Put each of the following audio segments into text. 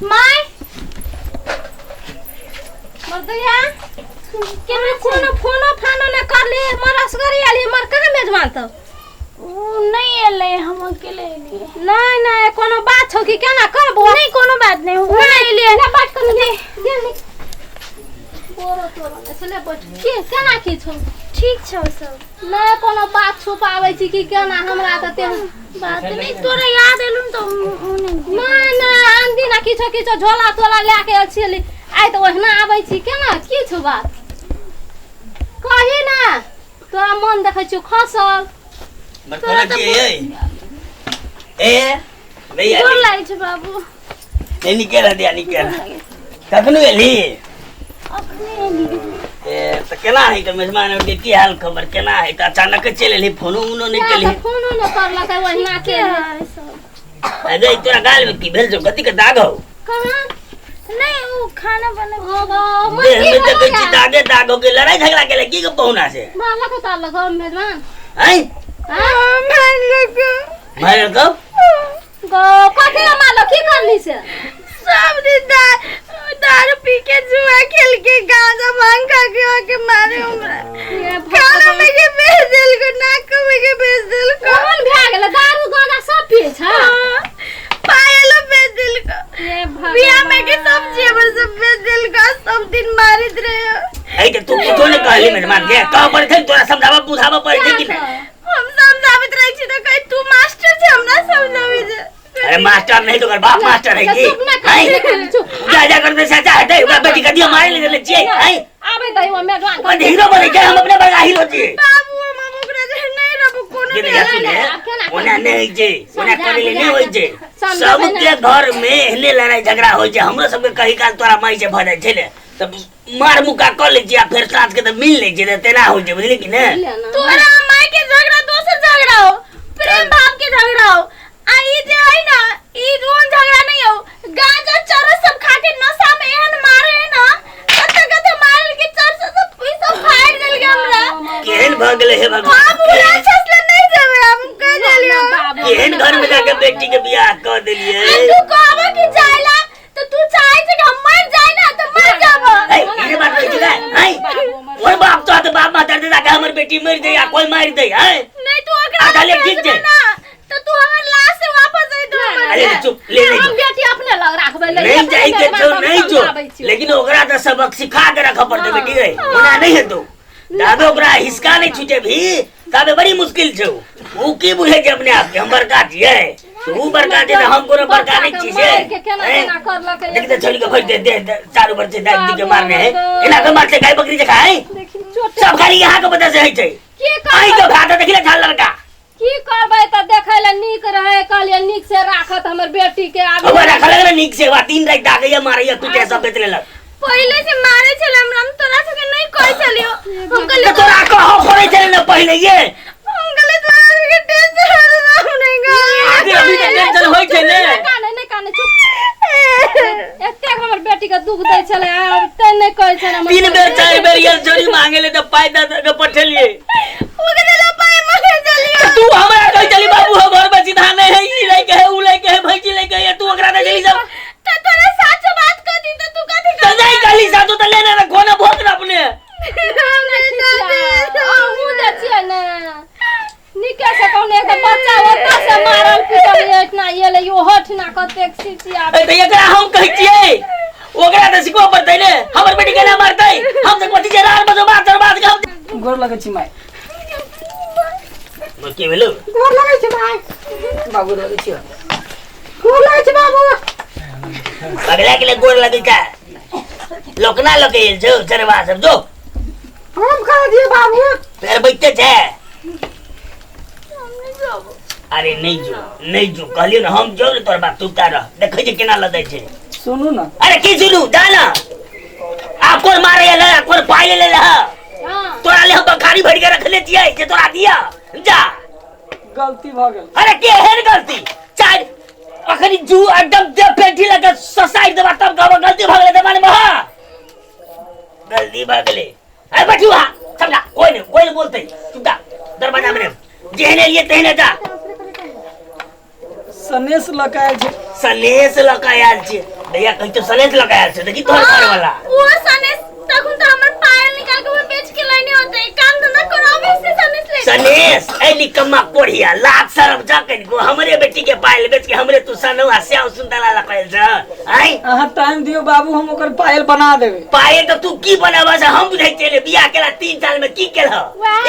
My मर्दैया केना कोनो फोनो फानो ने करले मर असगरी आली मर कहाँ मेजबान तो उ नहीं एलै, हम अकेले एलियै। नहीं नहीं, कोनो बात छौ कि केना करबो? नहीं, कोनो बात नहीं, उ नहीं एलियै ना बात कर ले दे ले बोरो तोरो ने छले बैठ के केना की छौ? ठीक छौ सब। नहीं, कोनो बात छुपाबै छी कि केना हमरा तऽ ते बात नहीं, तोरा याद एलुन तऽ उ नहीं। नहीं नहीं, आन दिना किछो किछो झोला तोला लए के आयल छली, आइ तऽ ओहिना आबै छी, केना की छौ बात कही ना? तोरा मन देखै छियौ खसल। तोरा तऽ ए भैया गोर लागै छै बाबू। नहीं निकल दिया निकल। कखनो एली? अखने एली। ए तऽ केना है तऽ मेजबान के की हाल खबर केना है? तऽ अचानक चलि एली, फोनो उनो नहि किया केली। तऽ फोनो न करलकै, ओहिना के के है सब। अरे तोरा गाल में की भेल छौ? कथी के दाग हौ? कहाँ? नहीं, उ खाना बने ओ गो देह में देखै छी दागे दाग हो गेल। लड़ाई झगड़ा केले की गो पहुना से? मारलक तारलक हो मेजबान? हैं? हाँ? मारलक। मारल कब गो कथी ला मारलक, की करली से? सब दिन दारू पी के, जुआ खेल के, गांजा भांग खा के आके मारे हमरा। हे खाना में के भेज देलको, नाक में के भेज देलको। कोन भए गेलै? दारू गांजा सब पिए छै? हाँ, पायलो भेज देलको। हे भगवान। बियाह में के सब जेवर सब भेज देलको, सब दिन मारित रहे। ऐ तऽ तू कुछो नहि कहली मेजबान के? कह पड़ै छै तोरा, समझाबऽ बुझाबऽ पड़ै छै कि नहि? हम समझाबैत रहै छी तऽ कहै तू मास्टर छै, हमरा समझाबै छै। अरे मास्टर नहीं तो ओकर बाप मास्टर है की? चुप ना कर, हैं? चुप। जा जा करते चाचा हटे, ओकरा बेटी के दिया मारे ले देले छियै हैं? आबै दही ओ मेजबान। ओकर हीरो बनै छै, हम अपने बड़का हीरो छियै। बाबू, हम ओकरा जे नहीं रहबो कोनो। जे भी देखा सुने, आब केना ओना नहि होइ छै, ओना समझा करे ले नहि होइ छै। समझेबै सबके ने। घर में एहने लड़ाई झगड़ा होइ छै। हमरो सबके कही काल तोरा माई से भऽ जाइ छै ने तऽ मार मुक्का कऽ लै छियै आ फेर साँझ के तऽ मिल लै छियै, तऽ तेना होइ छै, बुझली कि ने? बुझलियै ने? तोरा माय के झगड़ा दोसर झगड़ा हो, प्रेम भाव के झगड़ा हो, आ ई जे है ना ई रोन झगड़ा नहीं हो। गांजा चरस सब खा के नशा में एहन मारे है ना, कते कते मारल के चरस सब ई सब फाड़ देल के हमरा। केहन भऽ गेलै हे भगवान! बाबू, राक्षस ले नहीं जेबे हम, कह देलियो। बाबू, केहन घर में जाके बेटी के बियाह कऽ आ देलियै? तू कहबो कि जाइला तो तू चाहे छै कि हम मर जाए ना तो मर जाबो। है इहे बात कहै छी का है? ओर बाप तो बाप माता दे जाके हमर बेटी मर जाए या कोई मार दे है। नहीं, तू ओकरा आ चलिए, ठीक भेजबो छै। ना तो तू हमर लाश से वापस अइतो हमर अरे घर। चुप ले ले। हम बेटी अपने लग राखबै ले। नहीं अपने जाए के मेजबान छौ हम नहीं जो समझाबै छियौ। लेकिन ओकरा तऽ सबक सिखा के रखऽ पड़तै हाँ। बेटी गे, ओना नहीं हेतौ। दादो ओकरा हिसका नहीं छूटे भी ताबे बड़ी मुश्किल छौ। ऊ की बुझै छै अपने आप के हम बड़का छियै? तऽ ऊ बड़का छै तऽ हम कोनो बड़का नहीं छी से? मारि के केना हैं? केना करलकै। देख तऽ छोड़ी के भरि दे दे दे, चारू बर से दाग दी के मारने है, बाबू। एना के मारते गाय बकरी जकाँ है। देखी चोट सब खाली यहाँ के वजह से होइ छै। की अहीं करबै? के भात देखले छल लड़का। की करबै तऽ देखै लए नीक रहै, कहलियै नीक से राखत हमर बेटी के आब। ओकरा रखल लगले नीक से, वा दिन राति दागैया मारैया पीटे सब बेच लेलक। पहिले से मारे छले हमरा, हम तोरा सबके नहीं कहै छलियो। हम तऽ कहलियो तोरा कहऽ पड़ै छलै ने पहिले ये। हम कहलियो तोरा सबके टेंशन हम नहीं कहलियो। आगे अभी तऽ टेंशन होइ छै ने। नहि काने, नहि काने, चुप। एतेक हमर बेटी के दुख दै छलै, आब तैं नहि कहै छलै हमर 3 बेर बेटी। 4 बेर गेल चोरी मांगे ले तऽ पाइ दऽ दऽ के पठेलियै। ओकरे ला पाइ मांगे छलियो। तऽ तू हमरा कहै छली बाबू हम घर में सीधा नहीं है, ई लैके है, ऊ लैके है, भैंसी लैके है, तू ओकरा दे देली सब। तऽ तोरा साचो बात कह दी तऽ तू कथी तऽ नहीं कहली सातो तऽ लेने रखो ना भोग ना अपने। अहूँ दै छियै ने नीके से कहने के बच्चा ओतऽ से मारल पीटल इतना एलै, ओहो ठिना कतेक चिचियाबै। ए, तऽ एकरा हम कहै छियै, ओकरा तऽ सिखबऽ पड़तै ने। हमर बेटी केना मारतै? हम तऽ कथी छै रार बजो बात बात के हम गोर लगै छी माय। की भेलौ? गोर लगै छी माय। बाबू लगै छी। गोर लगै छी बाबू। पगला के लिए गोर लगै छै? लोकना लके आयल छौ चरवा सब जो। हम कह दिए बाबू। पैर बैठते छै। अरे नहीं जो नहीं जो कहलियो ने हम जो ने तोर बाप तू रह, देखै छै केना लदै छै। सुनू ने। अरे की सुनू? जा ना आ कोन मारे ले, कोन पाइ ले ले। हाँ। तोरा ले हम बखारी भरि के रखले छियै जे तोरा दिया जा। गलती भऽ गेल। अरे केहन गलती? चारि अखनी जू एकदम दे पेटी लगे ससाइ देबा तब कहबो गलती भऽ गेलै। माने महा गलती भऽ गेलै। अरे बैठू वहाँ समझा, कोई नहीं कोई नहीं बोलते, चुप जा दरवाजा में जेहने लिए तेहने जा। सनेस लऽ कऽ आयल छै। सनेस लऽ कऽ आयल छै। भैया कहीं तो सनेस लगायल छै देखी तोहर घर वाला। वो सनेस तखन तो हमर पायल निकाल के वो बेच के लाइने होते, काम धंधा कराबे से सनेस ले। सनेस ए निकम्मा कोढ़िया लाज शरम जा कनिको, हमरे बेटी के पायल बेच के हमरे तू सनवा श्याम सुंदर लाला कहल छ आइ। अहाँ टाइम दियो बाबू, हम ओकर पायल बना देबै। पायल तो तू की बनाबा से हम बुझै छियै, बियाह केला 3 साल में की केलह,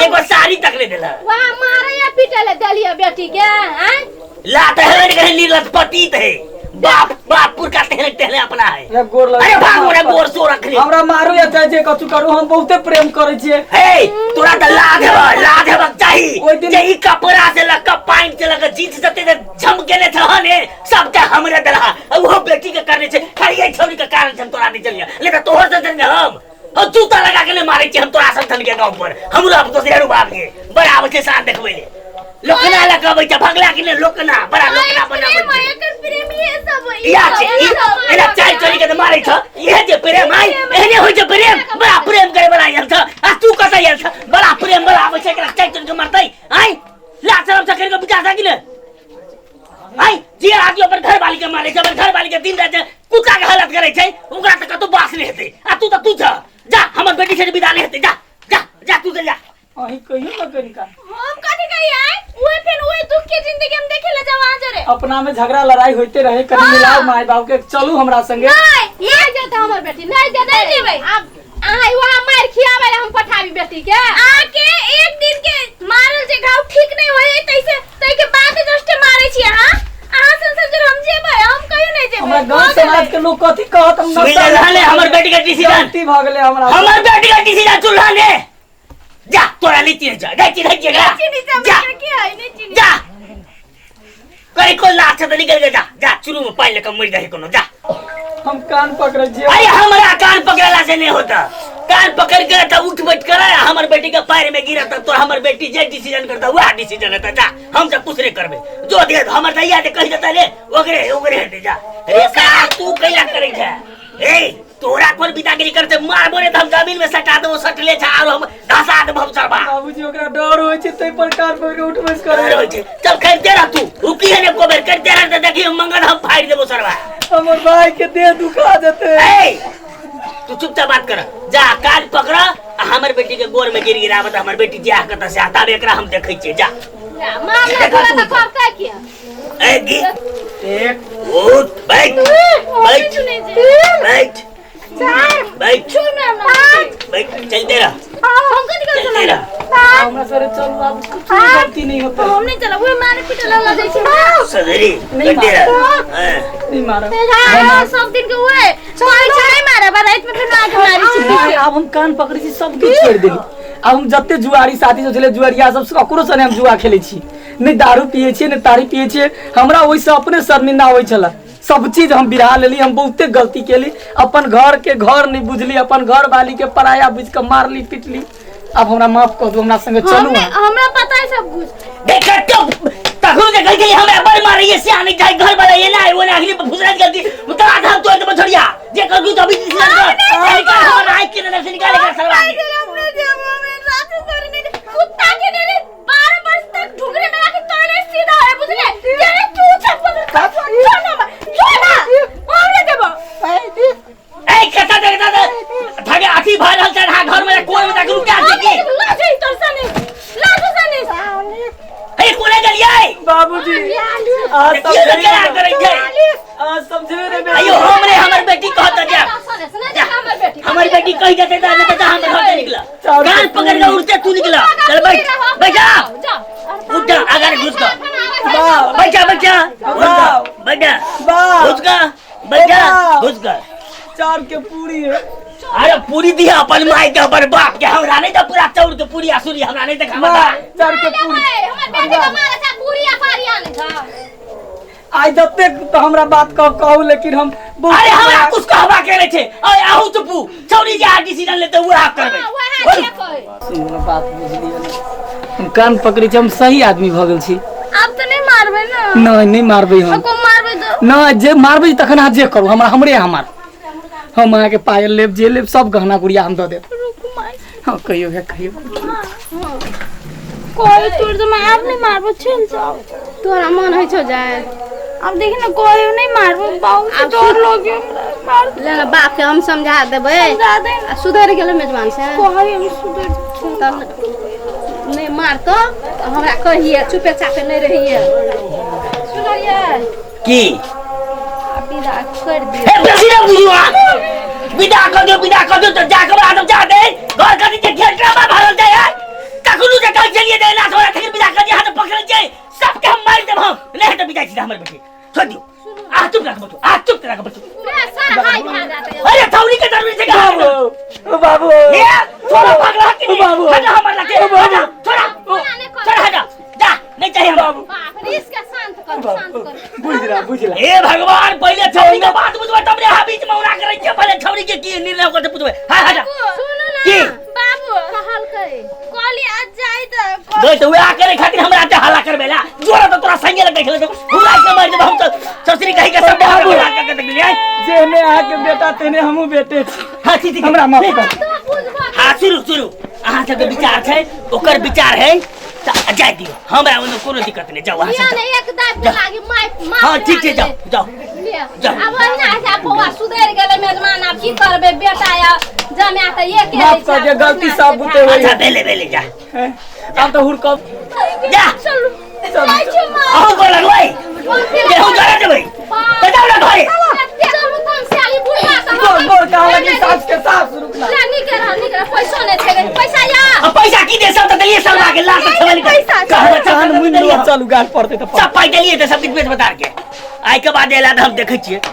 एगो साड़ी तक नहीं देलह। वहाँ मारे या पीटे ले देलिए बेटी के आइ। लात है ने कहीं नीलत पतित है, बाप बाप पुरका टहले टहले अपना है। गोर लग। अरे भाग मोरा गोर सो रखले। हमरा मारू या चाहे जे कछु करू, हम बहुते प्रेम करै छियै। हे तोरा त लाज हेबा, लाज हेबा चाही जे ई कपड़ा से लक पाइन से लक जींस जते जे झम गेले छ हने सबटा हमरे दलहा, ओहो बेटी के करने छै खाली एई छौरी के कारण हम तोरा नहीं चलिया ले त तोहर से चलिया हम और जूता लगा के ले मारे छी हम तोरा संथन के गांव पर। हमरो अब दोसरे रू बाप के बड़ा आबै छै शान देखबै ले, लोकना लग अबै छै भगला के ले लोकना बड़ा लोकना बनाबै छै। एकर प्रेम ये सब इया छै ई एना चाल चली के मारै छ, इहे जे प्रेम आइ एहने होइ छै प्रेम, बड़ा प्रेम करे बला आयल छ आ तू कतऽ आयल छ, बड़ा प्रेम बला आबै छै एकरा चाल चली के मारतै आइ ला शरम से करि के विकास आ गेलै आइ। जे आदमी अपन घर वाली के मारै छै, अपन घर वाली के दिन रात कुत्ता के हालत करै छै, ओकरा तऽ कतौ बास नहि हेतै आ तू तऽ तू छ जा हमर बेटी छै विदा नहि हेतै, जा जा जा तू जा। अहीं कहियो न कनिका हम कथि कहियै, ओए फेर ओए दुख के जिंदगी हम देखे ले जाओ अहाँ जरे। अपना में झगड़ा लड़ाई होते रहे, कनी मिलाओ माय बाप के, चलू हमरा संगे। नहीं नहीं जेतै हमर बेटी, नहीं जेतै। नहीं जेबै। आब अहाँ वहाँ मारि खियाबै ले हम पठाबी बेटी के। आके एक दिन के मारल जे घाव ठीक नहीं होय तैसे तै के बाद जस्ट मारै छी अहाँ, अहाँ सन सन हम जेबै, हम कहियो नहीं जेबै। हमरा गांव समाज के लोग कथि कहत, हम सुनि लेलहन हमर बेटी के डिसीजन गलती भ गेलै हमरा, हमर बेटी के डिसीजन चुल्हा ने जा तोरा नहीं चिन्ह जा, नहीं चिन्ह जा, चीनी जा के है नहीं चीनी जा करे को लाछ त निकल के जा जा चुरू में पानि लेके मरि जाहि कोनो जा। हम कान पकड़ै छियै। अरे हमरा कान पकड़ला से नहीं होता, कान पकड़ के त उठ बैठ कर हमर बेटी के पैर में गिरत तो हमर बेटी जे डिसीजन करता वह डिसीजन हेतै। जा हम सब कुछ नहीं करबे, जो दे हमर दैया जे कहि देतै रे ओकरे ओकरे हेतै। जा रे का तू कैला करै छै, ए तोरा कोन बिदागिरी करते मारबो रे त हम जमीन में सटा देबो, सटले छ आरो हम धसा देबो हम सरबा। बाबूजी ओकरा डर होइ छै तै पर कान पकड़ के उठ बैस करै डर होइ छै, चल करते रह तू, रुकी है ने को बेर करते रह त देखी हम मंगल हम फाड़ि देबो सरबा। हमर भाई के देह दुखा जेतै। ए तू चुपचाप बात कर, जा कान पकड़ आ हमर बेटी के गोर में गिर गिराबत, हमर बेटी जियाह कत से आता एकरा हम देखै छियै। जा मारना तोरा त करतै किया। ए गी एक उठ बैठ बैठ बैठ बैठ बैठ चलते रह हम कथि कर चलते रह। हमरा सरे चलू आब कुछ गलती नहीं होता, हम नहीं चलब, ओए मारे पीटे लग जाइ छै सदरी नहीं चलते रह। हां नहीं मारब सब दिन के ओए कहै छै नहीं मारब, रात में फेर आके मारै छी। नहीं, आब हम कान पकड़ै छी सब किछु छोड़ि देली। आब हम जते जुआरी साथी सब छलै जुआरिया सब ककरो सने हम जुआ खेलै छी, नहि दारू पियै छियै नहि तारी पियै छियै। हमरा ओहिसँ अपने शर्मिंदा होइ छलै, सब चीज हम बिरहा लेली। हम बहुते गलती केली, अपन घर के घर नहीं बुझली, अपन घर वाली के पराया बुझि के मारली पिटली। आब हमरा माफ कऽ दू, हमरा संगे चलू। हमरा पता है सब कुछ। देख तो तखनो जे कहै छै हमरा बड़ मारैये से आनै जाय घर वाला ये ना वो ना अगली फुसरा गलती तो आधा हम तोड़ देबो छोड़िया जे कहू तो अभी डिसीजन कर निकाल हमर आँख के नजर से निकाल एकरा सरवा के। कुत्ता के ने 12 वर्ष तक ढुकरे में राखी तोले सीधा है बुझले, तेरे तू छक पकड़ का छोड़ ना छोड़ ना हमरे देबो। ए कता दे कता दे ठगे अथी भऽ रहल छै अहाँ घर में कोन में तक रुका छै की ला छै तोर सने ला तो सने ए कोने गेलियै बाबूजी आज देखियौ ने केना करै छै। आज समझेबे रे अयो हमरे हमर बेटी कहत जा हमर बेटी कहि जेतै त नहि त हमर घर से निकला, कान पकड़ के उठते तू निकला। चल बैठ बैठ जा उठ जा अगर घुस कर बैठ जा बैठ जा बैठ जा घुस कर बैठ जा घुस कर। चार के पूरी है। अरे पूरी दिया अपन माई के अपन बाप के, हमरा नहीं त पूरा चाउर के पूरी आसुरी हमरा नहीं त खावा। चार के पूरी हमर बेटी के मारे छै पूरी आ पारी आनै छ। आइ जतेक तो हमरा बात कह कहू, लेकिन हम अरे हमरा कुछ कहबा के नहीं छै। अरे आहू चुपू छौरी जे डिसीजन लेते वएह करबै। वएह के कहै हमरा बात बुझलियै, हम कान पकड़ै छी, हम सही आदमी भऽ गेल छी। आब तो नहीं मारबै ना? नहीं नहीं मारबै हम। को मारबै तो नहीं जे मारबै तखन अहाँ जे करू, हमरा हमरे हमार हम अहाँके पायल लेब जे लेब सब गहना गुड़िया हम दऽ देब। हाँ कहियो है कहियो कोई तोड़ दे, मैं आब नहीं मारबो, चल जाओ। तोरा मन होइ छौ जाय? आब देखी ने कोई नहीं मारबो बाबू से डर लगे हमरा मार ले ना बाप के हम समझा देबै समझा दे आ सुधरि गेलै मेजबान से कहै हम सुधर तब नहि मारतो तऽ हमरा कहिए चुपे चापे नहि रहिए सुनलियै की आ विदा कर दियौ हे बेसी ना बुझू आ विदा कर दियो विदा कर दियो तो जा कर आदम जा दे घर कर दीजिए खेल ड्रामा भरल जाए यार कखनो जे कल चलिए दे ना थोड़ा थकिन विदा कर दिया हाथ पकड़ जाए सबके हम मार देब हम नहीं तो विदा सीधा हमर बेटी छोड़ दियो आ चुप रख बच्चो आ चुप रख बच्चो सर हाय भा जाते अरे थौरी के जरूरी छै बाबू ओ बाबू ए थोड़ा पकड़ा के बाबू। हटा हमर लगे ओ बाबू। हटा थोड़ा थोड़ा हटा जा नहीं चाहिए बाबू बाप रे इसके शांत कर शांत कर बुझला बुझला हे भगवान पहिले छौरी के बात बुझबै तब रे हा बीच में उड़ा करै छियै पहिले छौरी के की निर्णय ओकर से बुझबै हा हटा सुनू ना की? बाबू कहलकै कहली आज जाई त गई तो वएह करे खातिर हमरा एते हल्ला करबेला जोरा तो तोरा संगे लग खेले हुला के मार देब हम तो ससुरी कहि के सब बाबू। हुला के देख लियै जेहने अहाँके बेटा तेहने हमहूँ बेटे छी हां ठीक ठीक हमरा माफ कर तो बुझबो हां शुरू शुरू अहाँ सबके विचार छै ओकर विचार है तऽ जाय दियौ हमरा ओहिमे कोनो दिक्कत नहि जाउ अहाँ लिअ सब ने जाउ एक दाब लागी माय माय हँ ठीक छै जाउ जाउ जाउ। आब ओहिना होइ छै, आब बौआ सुधरि गेलै मेजमान आब की करबै बेटा या जमाए तऽ एके माफ रहै छै, कर दिअ, आब गलती ओहिना सब छै बुते होइए। अच्छा भेले भेले जा हैं? आब तऽ हुड़कब जा चलू चल जाइ छी माँ अहूँ गोर लगबै गेहूँ जरा देबै तऽ जाउ ने घरे चलू तहन से ई बुढ़ा तऽ गोर गोर कहाँ लगी सास के सास रुकना ले नीके रह नीके रह पैसो नहि छै पैसा या आ पैसा की दे सब तऽ देलियै सरवा के लाख छबल पैसा कहबै कान मुनि सब चलू गाल पड़तै तऽ सब पाइ देलियै तऽ सब किछु बेच बता के आइ के बाद एला तऽ हम देखै छियै।